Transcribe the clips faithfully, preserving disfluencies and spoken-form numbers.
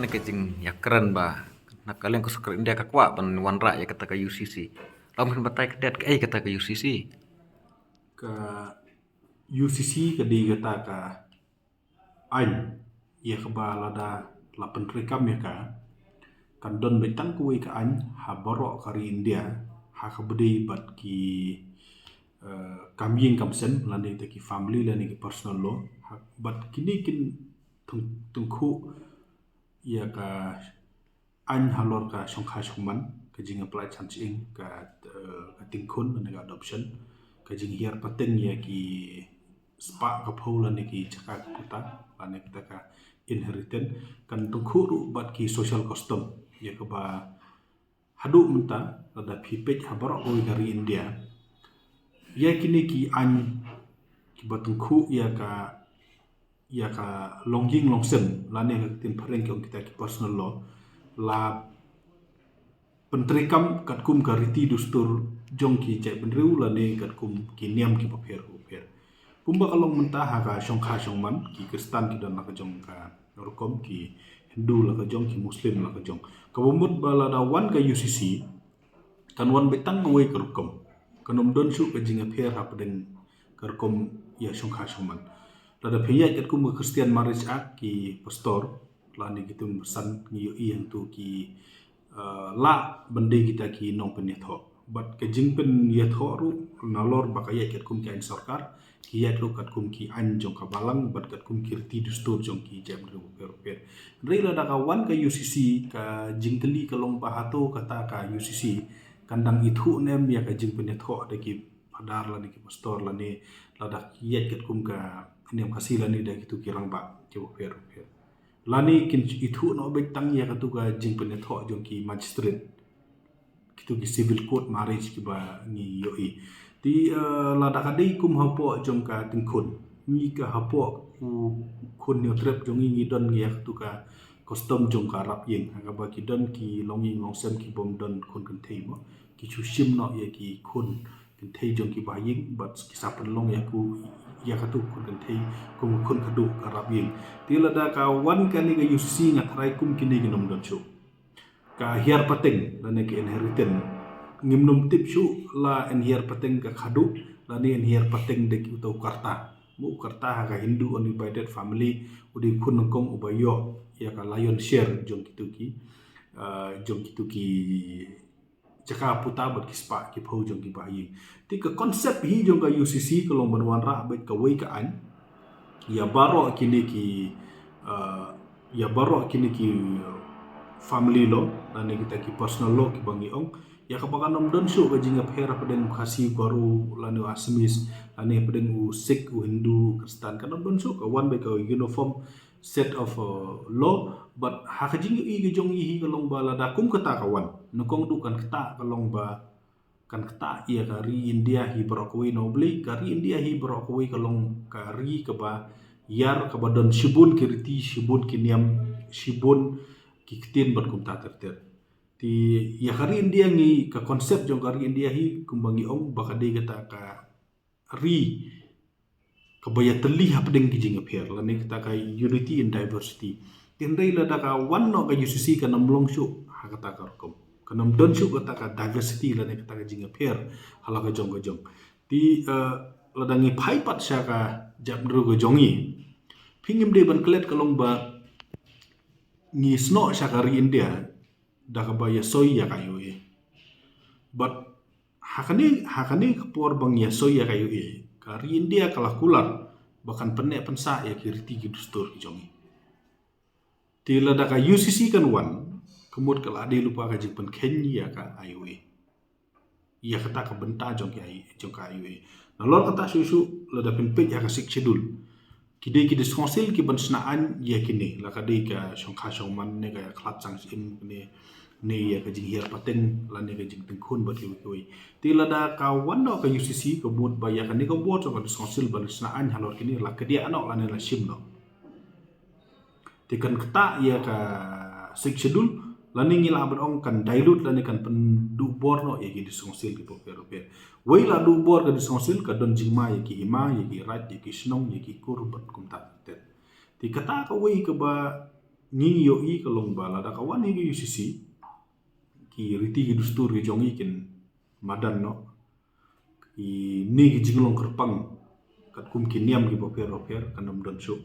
Ka jingïakren ba na ka liang ka sorkar India ka kwah ban wanrah ïa kata ka U C C. Long phin batai ka dei kaei kata ka U C C. Ka U C C ka dei kata ka aiñ ïa kaba lada la pyntreikam ïa ka, kan don beit tang kawei ka aiñ ha baroh ka ri India, ha kaba dei bad ki, eh, kam ïing kam sem lane te ki family lane ki personal law, ha, bad kine kin tyng-, tyngkhuh ïa ka aiñ halor ka shongkha shongman, ka jingapplied shanshing, ka, eh, ka tyngkhun lane ka adoption, ka jinghiar pateng ïa ki spah ka phew lane ki jaka ka puta lane kita ka inheritance, kan tyngkhuh ruh bad ki social custom ïa kaba haduh mynta lada phi peit ha baroh kawei ka ri India, ïa kine ki aiñ kiba tyngkhuh ïa ka, ïa ka longïing longsem lane ka ktien phareng ki ong kita ki personal law, la pyntreikam katkum ka riti dustur jong ki jaitbynriew lane katkum ki niam kiba pher bapher. Kumba ka long mynta ha ka shongkha shongman, ki Khristan ki don la ka jong ka rukom, ki Hindu la ka jong, ki Muslim la ka jong. Kaba mut ba lada wan ka U C C, kan wan beit tang kawei ka rukom. Kan ym don shuh ka jingapher hapdeng ka rukom ïa shongkha shongman. Lada phi ïaid katkum ka Christian Marriage Act, ki pastor lane ki tymmen basan ngi ïohi hangto ki, eh, lah ban dei kita ki nongpynïathoh. Bad ka jingpynïathoh ruh nalor ba ka ïaid katkum ki aiñ sorkar, ki ïaid ruh katkum ki aiñ jong ka balang bad katkum ki riti dustur jong ki jaitbynriew bapher bapher. Hynrei lada ka wan ka U C C, ka jingkylli ka long ba hato kata ka U C C kan dang ithuh ne em ïa ka jingpynïathoh da ki phadar lane ki pastor lane lada ki ïaid katkum ka niam Khasi lane da kito ki rangbah kiba pher bapher. Lane kin ithuh noh beit tang ïa kato ka jingpynïathoh jong ki magistrate, kito ki civil court marriage kiba ngi ïohi. Te, eh, lada ka dei kum hapoh jong ka tyngkhun, ngi ka hapoh u khun Hynñiewtrep jong ngi, ngi don ïa kato ka custom jong ka rap ïing, ha kaba ki don ki longïing longsem ki bym don khun kynthei mo, ki shu shim noh ïa ki khun kynthei jong ki bahaïing bad ki sa pynlong ïa ku, ïa kato khun kynthei kum khun khadduh ka rap ïing. Te lada ka wan kane ka U C C, nga tharai kum kine kin ym don shuh ka hiar pateng lane ka inheritance. Ngim nym tip shuh la in hiar pateng ka khadduh lane in hiar pateng da ki uta u karta. Mo, u karta ha ka Hindu undivided family, u dei khun nyngkong uba ïoh ïa ka lion share jong kito ki, eh, jong kito ki jaka puta bad ki spah ki phew jong ki bahaïing. Te ka concept hi jong ka U C C ka long ban wanrah beit kawei ka aiñ ïa baroh kine ki, eh, ïa baroh kine ki, eh, family law lane kita ki personal law kiba ngi ong, ïa kaba kan ym don shuh ka jingapher hapdeng u Khasi, Garo lane u Assamese, lane hapdeng u Sikh, u Hindu, u Khristan, kan ym don shuh, ka wan beit ka uniform set of, uh, law. But ha ka jingïohi ka jong ngi hi ka long ba lada kum kata ka wan, nyngkong duh kan kata ka long ba, kan kata ïa ka ri India hi baroh kawei. Namar balei? Ka ri India hi baroh kawei ka long ka ri kaba ïar, kaba don shibun ki riti, shibun ki niam, shibun ki ktien bad kumta ter ter. Te ïa ka ri India ngi, ka concept jong ka ri India hi kumba ngi ong ba ka dei kata ka ri kaba ïatylli hapdeng ki jingapher lane kata ka unity in diversity. Te hynrei lada ka wan noh ka U C C kan ym long shuh ha kata ka rukom, kan ym don shuh kata ka diversity lane kata ka jingapher ha la ka jong ka jong. Te, eh, lada ngi phai pat sha ka jaitbynriew ka jong ngi, phi, ngim dei ban klet ka long ba ngi snoh sha ka ri India da kaba ïasoi ïa ka I O A. But ha kane, ha kane ka por ba ngi ïasoi ïa ka I O A, ka ri India ka la kular ba kan pynneh pynsah ïa ki riti ki dustur ki jong ngi. Te lada ka U C C kan wan, ka mut ka la dei lypa ka jingpynkheiñ ïa ka I O A, ïa kata ka bynta jong ka I-, jong ka I O A. Nalor kata shuh shuh, lada phin peit ïa ka Sixth Schedule, ki dei ki District Council ki ban shna aiñ ïa kine, la ka dei ka shongkha shongman ne ka khlad sangshim ne, ne ïa ka jinghiar pateng lane ka jingtyngkhun bad kiwei kiwei. Te lada ka wan noh ka U C C, ka mut ba ïa kane ka bor jong ka District Council ban shna aiñ halor kine, la kdiah noh lane la shim noh. Te kan ktah ïa ka Sixth Schedule, lane ngi lah ban ong kan dilute lane kan pynduh bor noh ïa ki District Council kiba pher bapher. Wei la duh bor ka District Council, ka don jingma ïa ki hima, ïa ki raid, ïa ki shnong, ïa ki kur bad kumta ter ter. Te kata kawei kaba ngi ïohi ka long ba lada ka wan hi ka U C C, ki riti ki dustur ki jong ngi kin madan noh. Kine ki jinglong kyrpang katkum ki niam kiba pher ba pher kan ym don shuh.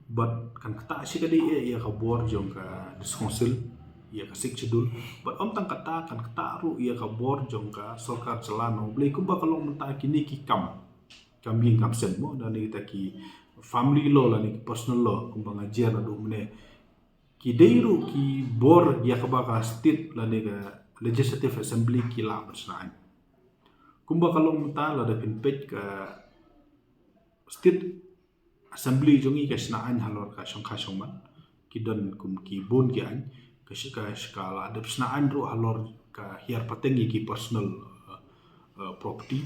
Bad kan ktah shi kadei eh ïa ka bor jong ka District Council, ïa ka Sixth Schedule. Bad ym tang kata, kan ktah ruh ïa ka bor jong ka sorkar jylla. Namar balei? Kumba ka long mynta kine ki kam, kam ïing kam sem mo, lane kita ki family law lane ki personal law, kumba nga jer naduh mynne, ki dei ruh ki bor ïa kaba ka state lane ka Legislative Assembly ki lah ban shna aiñ. Kumba ka long mynta, lada phin peit ka State Assembly jong ngi ka shna aiñ halor ka shongkha shongman, ki don kum ki bun ki aiñ. Ka shi-, ka shi-, ka la dep shna aiñ ruh halor ka hiar pateng ïa ki personal, uh, uh, property.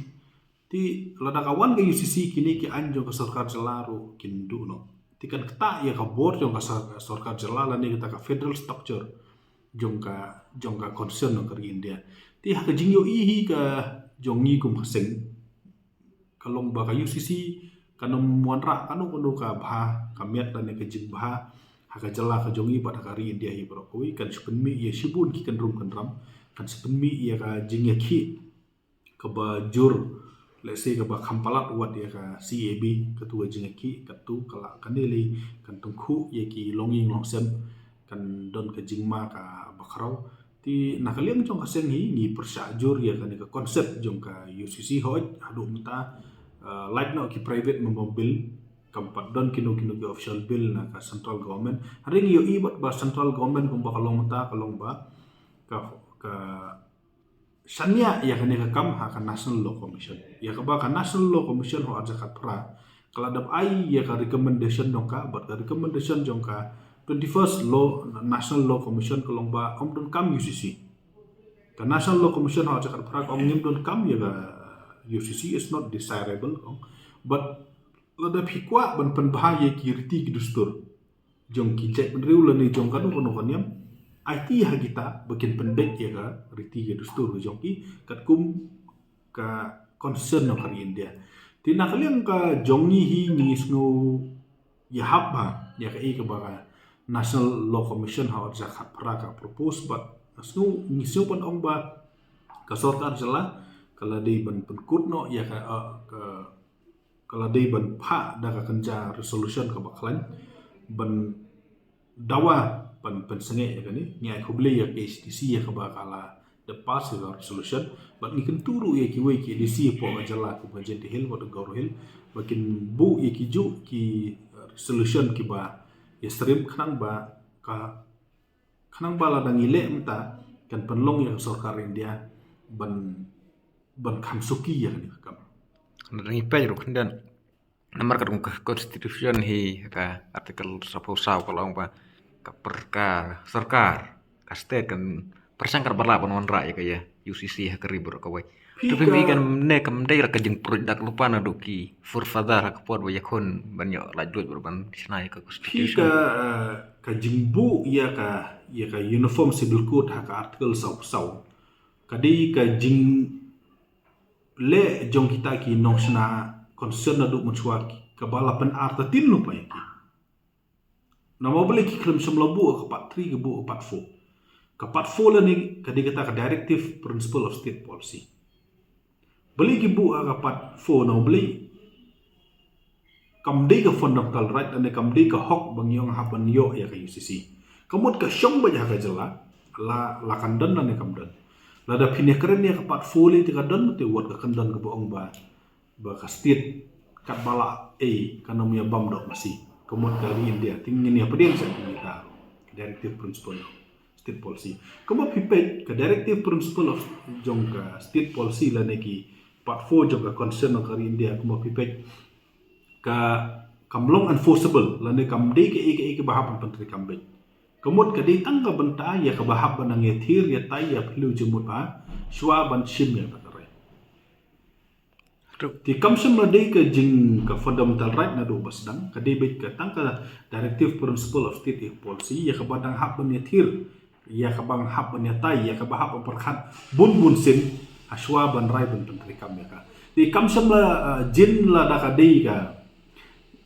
Te lada ka wan ka U C C, kine ki aiñ jong ka sorkar jylla ruh kin duh noh. Te kan ktah ïa ka bor jong ka sor-, sorkar jylla lane kata ka federal structure jong ka, jong ka constitution jong ka ri India. Te ha ka jingïohi hi ka jong ngi kum ka seng, ka long ba ka U C C kan ym wanrah kano kano ka bha ka miat lane ka jingbha ha ka jylla ka jong ngi bad ha ka ri India hi baroh kawei. Kan shu pynmih ïa shibun ki kynrum kynram, kan shu pynmih ïa ka jingïakhih kaba jur, let's say, kaba kham palat wat ïa ka C A B, katu ka jingïakhih, katu ka la, kane lei kan tyngkhuh ïa ki longïing longsem, kan don ka jingma kaba khraw. Te na ka liang jong ka seng hi ngi pyrshah jur ïa kane ka concept jong ka U C C. Hooid, haduh mynta, uh, lait noh ki private member bill, kam pat don kino kino ki official bill na ka central government. Hynrei ngi ïohi bad ba central government kumba ka long mynta ka long ba ka, ka shaniah ïa kane ka kam ha ka National Law Commission. Ïa kaba ka National Law Commission ha u arhajar khatphra ka la dep ai ïa ka recommendation jong ka, bad ka recommendation jong ka twenty-first Law, National Law Commission ka long ba ym donkam U C C. Ka National Law Commission ha u arhajar khatphra ka ong ngim donkam ïa ka U C C, is not desirable, ka ong. Bad lada phi kwah ban pynbha ïa ki riti ki dustur jong ki jaitbynriew lane jong kano kano ka niam, aiti ha kita ba kin pynbeit ïa ka riti ka dustur ka jong ki katkum ka constitution jong ka ri India. Te na ka liang ka jong ngi hi ngi sngew ïahap bha ïa kaei kaba ka National Law Commission ha u arhajar khatphra ka propose, bad nga sngew, ngi sngew ban ong ba ka sorkar jylla ka la dei ban pynkut noh ïa ka, uh, ka ka la dei ban phah da ka kynja resolution kaba khlaiñ ban dawa ban pynsangeh ïa kane. Ngi ai khublei ïa ka K H A D C ïa kaba ka la dep pass ïa ka resolution, bad ngi kyntu ruh ïa kiwei ki A D C hapoh ka jylla kum ka Jaintia Hills bad ka Garo Hills ba kin buh ïa kijuh ki resolution kiba ïasyriem khnang ba ka khnang ba lada ngi leh mynta kan pynlong ïa ka sorkar India ban, ban kham suki ïa kane ka kam. Lada ngi peit ruh khyndiat, namar ka dong ka constitution hi ka article saphew saw ka long ba ka per-, ka sorkar, ka state kan pyrshang katba lah ban wanrah ïa ka ïa U C C ha ka ri baroh kawei. Phi To phi ka mih kan ne kam dei ra ka jingpyrshah dak lupa naduh ki forefather ha ka por ba ïakhun ban ïoh laitluid bad ban shna ïa ka Phi constitution. ka, eh, ka jingbuh ïa ka, ïa ka Uniform Civil Code ha ka article saw saw ka dei ka jingleh jong kita ki nongshna constitution naduh mynshuwa kaba la pynartatien lypa ïa ki. Namar balei ki khlem shym la buh ka part three, ki buh ka part four. Ka part four lane ka dei kata ka Directive Principle of State Policy. Balei ki buh ka part four, namar balei? Kam dei ka fundamental right lane kam dei ka hok ba ngi ong hap ban ïoh ïa ka U C C. Ka mut ka shong beit ha ka jylla la, la kan don lane kam don. Lada phin ïakren ïa ka part four lei te ka don, te wat ka kyndon kaba ong ba ba ka state katba lah ei kan ym ïa bam doh masi. Ka mut ka ri India, te ngin ïa pdiang sha ka mita ruh, Directive Principle of State Policy. Kumba phi peit ka Directive Principle of jong ka State Policy lane ki part four jong ka Constitution jong ka ri India, kumba phi peit ka kam long enforceable lane kam dei kaei kaei kaba hap ban pyntreikam beit. Ka mut ka dei tang ka bynta ïa kaba hap ban nang ïathir ïatai ïaphylliew jingmut bha shuwa ban shim ïa kata ka rai. Te kam shym la dei ka jing ka fundamental right naduh ba sdang, ka dei beit ka tang ka Directive Principle of State Policy ïa kaba dang hap ban ïathir, ïa kaba hap ban ïatai, ïa kaba hap ban pyrkhat bun bun sien ha shuwa ban rai ban pyntreikam ïa ka. Te kam shym la, uh, jin lada ka dei ka,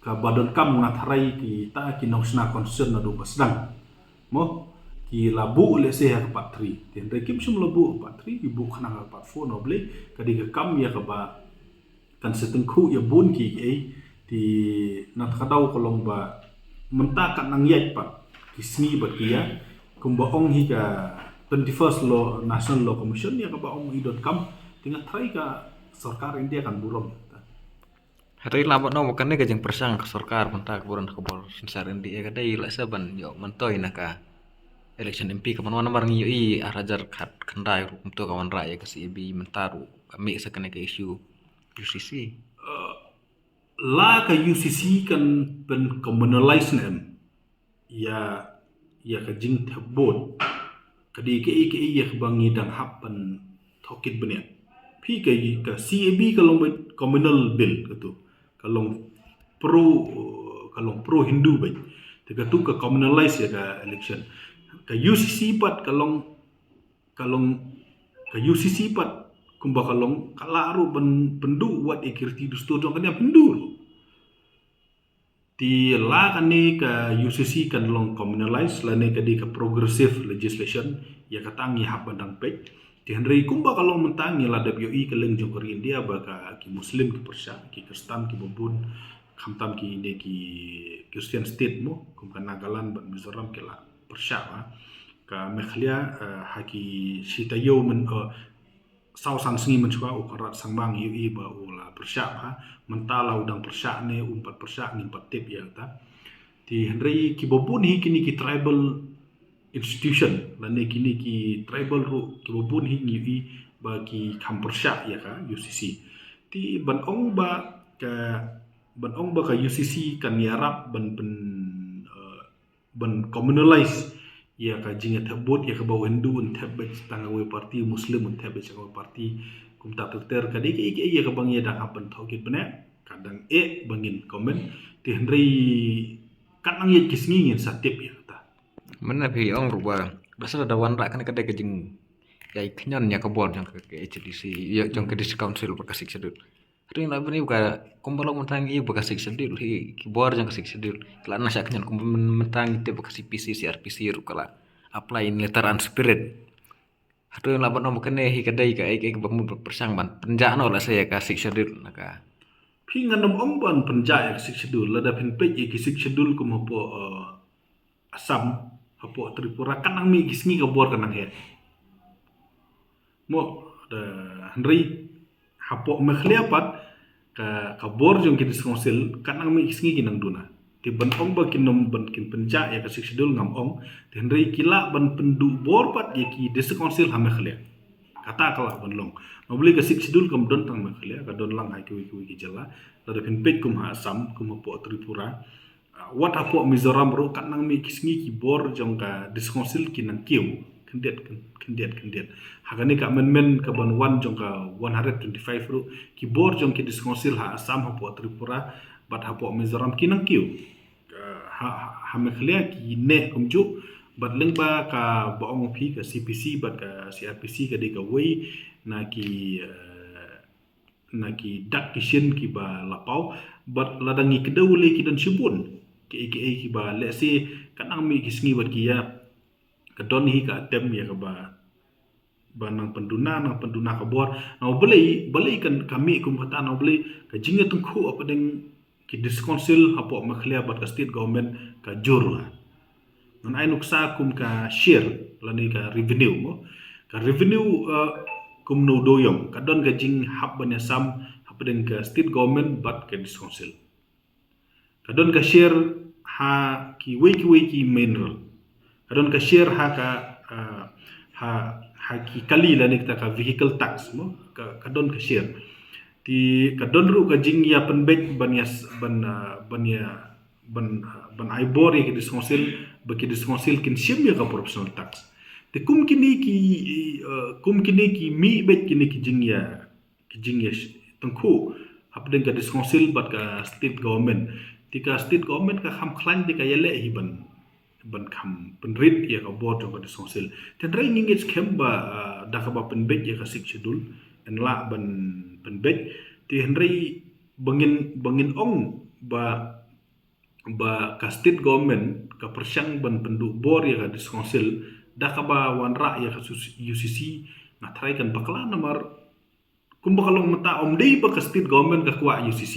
kaba donkam, nga tharai kita ki nongshna Constitution naduh ba sdang Mo, ki la buh lehse ha ka part three. Te hynrei kim shym la buh ha ka part three, ki buh khnang ha ka part four, na u Blei, ka dei ka kam ïa kaba kan sa tyngkhuh ïa bun ki ei, te na ka daw ka long ba mynta ka nang ïaid pat ki sngi bad ki ïa, kumba ong hi ka twenty-first Law, National Law Commission, ïa kaba ong i donkam, te nga tharai ka sorkar India kan burom. Hynrei la bad no ba kane ka jingpyrshang ka sorkar mynta ka burom ka bor sensar India ka dei la sa ban ïoh myntoi na ka election M P ka ban wan namar ngi ïohi ar hajar khat khyndai ruh kumto ka wanrah ïa ka C A B mynta ruh ka mih sa kane ka issue U C C. La ka U C C kan pyn communalize ne em ïa, ïa ka jingthep vote. Ka dei kaei kaei ïa kaba ngi dang hap ban thokit bniah. Phi ka, ka C A B ka long ba communal bill katu. Ka long pro, ka long pro Hindu ba. Te katu ka communalize ïa ka election. Ka U C C pat ka long, ka long, ka U C C pat kumba ka long ka lah ruh ban pynduh wat ïa ki riti dustur jong ka niam Hindu ruh. Te la kane ka U C C kan long communalize lane ka dei ka progressive legislation, ïa kata ngi hap ban dang peit. Te hynrei kumba ka long mynta ngi la dep ïohi ka leng jong ka ri India ba ka ki Muslim ki pyrshah, ki Khristan kiba bun, khamtam kine ki Christian state mo, kum ka Nagaland bad Mizoram ki la pyrshah ba. Ka Meghalaya, eh, ha ki shi taïew myn, eh, saw san sngi mynshuwa u Conrad Sangma ngi ïohi ba u la pyrshah ba, mynta la u dang pyrshah ne um pat pyrshah ngim pat tip ïa kata. Te hynrei kiba bun hi kine ki tribal institution lane kine ki tribal ruh kiba bun hi ngi ïohi ba ki kham pyrshah ïa ka U C C. Te ban ong ba ka, ban ong ba ka U C C kan ïarap ban pyn, eh, ban communalize ïa ka jingïathep vote ïa kaba u Hindu un thep beit tang kawei party, Muslim un thep beit tang kawei party. Kumta ter ter ka dei kaei kaei ïa kaba ngi dang hap ban thokit bniah, ka dang eh ba ngin comment. Te hynrei kat nang ïa ki sngi ngin sa tip ïa kata. Mynne phi ong ruh ba da sa da wanrah kane ka dei ka jingïai khñiot ïa ka bor jong ka H A D C, ïa jong ka District Council bad ka Sixth Schedule. Hynrei la bni ba ka kumba long mynta ngi ba ka Sixth Schedule hi, ki bor jong ka Sixth Schedule ki la nang shah khñiot kumba mynta ngi tip ba ka C P C, C R P C ruh ka la apply in letter and spirit. Hynrei la ban ong ba kane hi ka dei kaei kaei kaba mut ba pyrshang ban pynjah noh la sa ïa ka Sixth Schedule na ka. Phi ngan ym ong ban pynjah ïa ka Sixth Schedule, lada phin peit ïa ki Sixth Schedule kum hapoh, eh, Assam, hapoh Tripura, kan nang mih ki sngi ka bor kan nang heh. Mo, da hynrei hapoh Meghalaya pat ka, ka bor jong ki District Council kan nang mih ki sngi ki nang duna. Te ban ong ba kin ym ban kin pynjah ïa ka Sixth Schedule ngam ong. Te hynrei ki lah ban pynduh bor pat ïa ki District Council ha Meghalaya. Kata ka lah ban long. Namar balei ka Sixth Schedule kam don tang Meghalaya, ka don lang ha kiwei kiwei ki jylla. Lada phin peit kum ha Assam, kum hapoh Tripura, ah, wat hapoh Mizoram ruh kan nang mih ki sngi ki bor jong ka District Council ki nang kiew khyndiat, khyndiat, khyndiat. Ha kane ka amendment ka ban wan jong ka one hundred twenty-five ruh, ki bor jong ki District Council ha Assam, hapoh Tripura bad hapoh Mizoram ki nang kiew. Ka, ha, ha, ha Meghalaya ki neh kumjuh. Bad lyngba kaba ong phi ka C P C bad ka C R P C ka dei kawei na ki, eh, na ki dak ki shin kiba la paw. Bad lada ngi kdew lei ki don shibun kiei kiei kiba lehse kan nang mih ki sngi bad ki ïa, ka don hi ka attempt ïa kaba, ba nang pynduna, nang pynduna ka bor. Namar balei, balei kan ka mih kum kata, namar balei ka jingïatyngkhuh hapdeng ki District Council hapoh Meghalaya bad ka State Government ka jur. Ngan ai nuksa kum ka share lane ka revenue mo. Ka revenue, eh, kum no do ïong, ka don ka jinghap ban ïasam hapdeng ka State Government bad ka District Council. Ka don ka share ha kiwei kiwei ki mineral. Ka don ka share ha ka, ah, ha, ha ki kali lane kita ka vehicle tax mo. Ka, ka don ka share. Te ka don ruh ka jingïapynbeit ban ïa s-, ban, ah, ban ïa, ban, ah, ban ai bor ïa ki District Council, ba ki District Council kin shim ïa ka professional tax. Te kum kine ki, ah, kum kine ki mih beit kine ki jingïa, ki jingïatyngkhuh hapdeng ka District Council bad ka State Government. Te ka State Government ka kham khlaiñ te ka ïaleh hi ban, ban kham pynrit ïa ka bor jong ka District Council. Te hynrei ngi ngeit skhem ba, ah, da kaba pynbeit ïa ka Sixth Schedule yn lah ban pynbeit. Te hynrei ba ngin, ba ngin ong ba ba ka state government ka pyrshang ban pynduh bor ïa ka District Council da kaba wanrah ïa ka U C C, nga tharai kan bakla namar kumba ka long mynta, ym dei ba ka state government ka kwah U C C.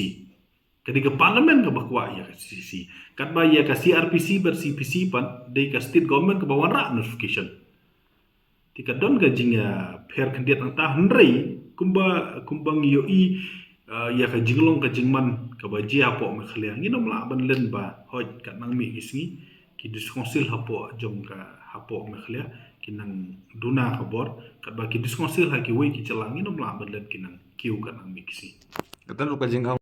Ka dei ka parliament kaba kwah ïa ka U C C. Katba ïa ka C R P C bad C P C pat dei ka state government kaba wanrah notification. Te ka don ka jingïapher khyndiat hangta, hynrei kumba, kumba ngi ïohi, uh, ïa ka jinglong ka jingman kaba jia hapoh Meghalaya, ngin ym lah ban len ba hooid kat nang mih ki sngi ki District Council hapoh jong ka, hapoh Meghalaya ki nang duna ka bor, katba ki District Council ha kiwei ki jylla ngin ym lah ban len ki nang kiew kat nang mih ki sngi. Kata ruh ka jing